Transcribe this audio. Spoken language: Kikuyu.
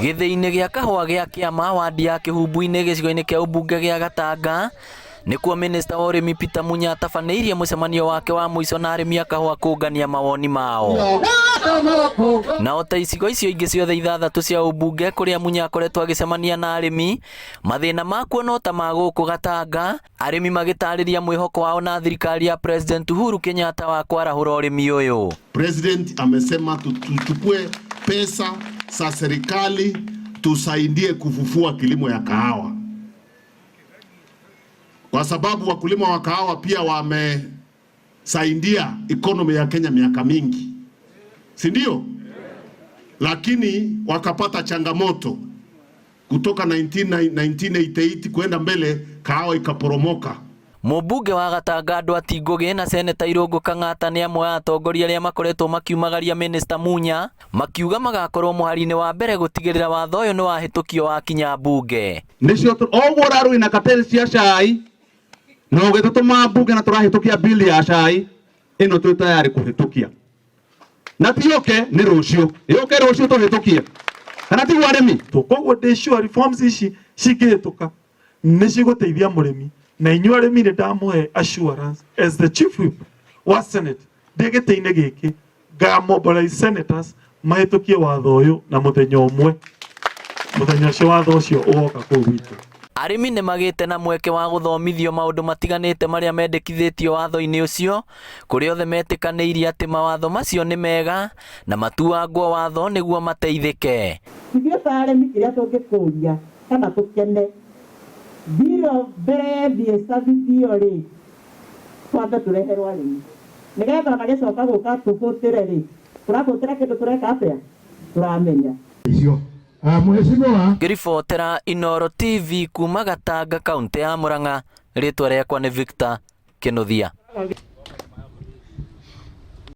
Gĩthĩi-inĩ gĩa kahũa gĩa kĩama wadi ya Kĩhumbu-inĩ gĩcigo-inĩ kĩa ũmbunge gĩa Gatanga nĩkuo minista wa ũrĩmi Peter Munya atabanĩirie mũcemanio wake wa mũico na arĩmi a kahũa kũngania mawoni mao. Na o ta icigo icio ingĩ ciothe ithathatũ cia ũmbunge kũrĩa Munya akoretwo agĩcemania na arĩmi, mathĩna makuo no ta ma gũkũ Gatanga, arĩmi magĩtarĩria mwĩhoko wao na thirikari ya President Uhuru Kenyatta wa kwarahũra ũrĩmi ũyũ. President amesema tuchukue pesa za serikali tusaidie kufufua kilimo ya kahawa, kwa sababu wakulima wa kahawa pia wamesaidia economy ya Kenya miaka mingi, si ndio? Lakini wakapata changamoto kutoka 1988 kwenda mbele, kahawa ikaporomoka. Mũmbunge wa Gatanga Ndwati Ngũgĩ na Seneta Irũngũ Kang'ata nĩ amwe a atongoria arĩa makoretwo makiumagaria Minista Munya makiuga magakorwo mũhari-inĩ wa mbere gũtigĩrĩra watho ũyũ nĩ wahĩtũkio wakinya mbunge. Nĩcio oguo ũrarũi na cartel cia cai na ũgĩtũtũma mbunge na tũrahĩtũkia bill ya cai ĩno twĩ tayari kũhĩtũkia na ti yũke nĩ rũciũ yũke rũciũ tũhĩtũkie kana tiguo arĩmi? Koguo ndĩ sure reforms ici cingĩhĩtũka nĩ cigũteithia mũrĩmi na inyuĩ arĩmi nĩ ndamũhe assurance as the chief whip wa senate ndĩ gĩtĩ-inĩ gĩkĩ nga mobilize senators mahĩtũkie watho ũyũ na mũthenya ũmwe mũthenya ũcio watho ũcio ũgoka kũu gwitũ. Arĩmi nĩ magĩte na mweke wa gũthomithio maũndũ matiganĩte marĩa mendekithĩtio watho-inĩ ũcio, kũrĩa othe metĩkanĩirie atĩ mawatho macio nĩ mega na matuangwo watho nĩguo mateithĩke. Ithuĩ ta arĩmi kĩrĩa tũngĩkũria kana tũkene, bill ĩyo mbere ĩthiĩ ĩcabithio rĩ, twambe tũreherwo arĩmi nĩgetha ona gĩcoka gũka tũbũtĩre rĩ, tũrabũtĩra kĩndũ tũreka atĩa? Tũramenya. Icio. Mheshimiwa. Ngĩribotera Inooro TV kuma Gatanga, kaũntĩ ya Murang'a, rĩtwa rĩakwa nĩ Victor Kĩnuthia.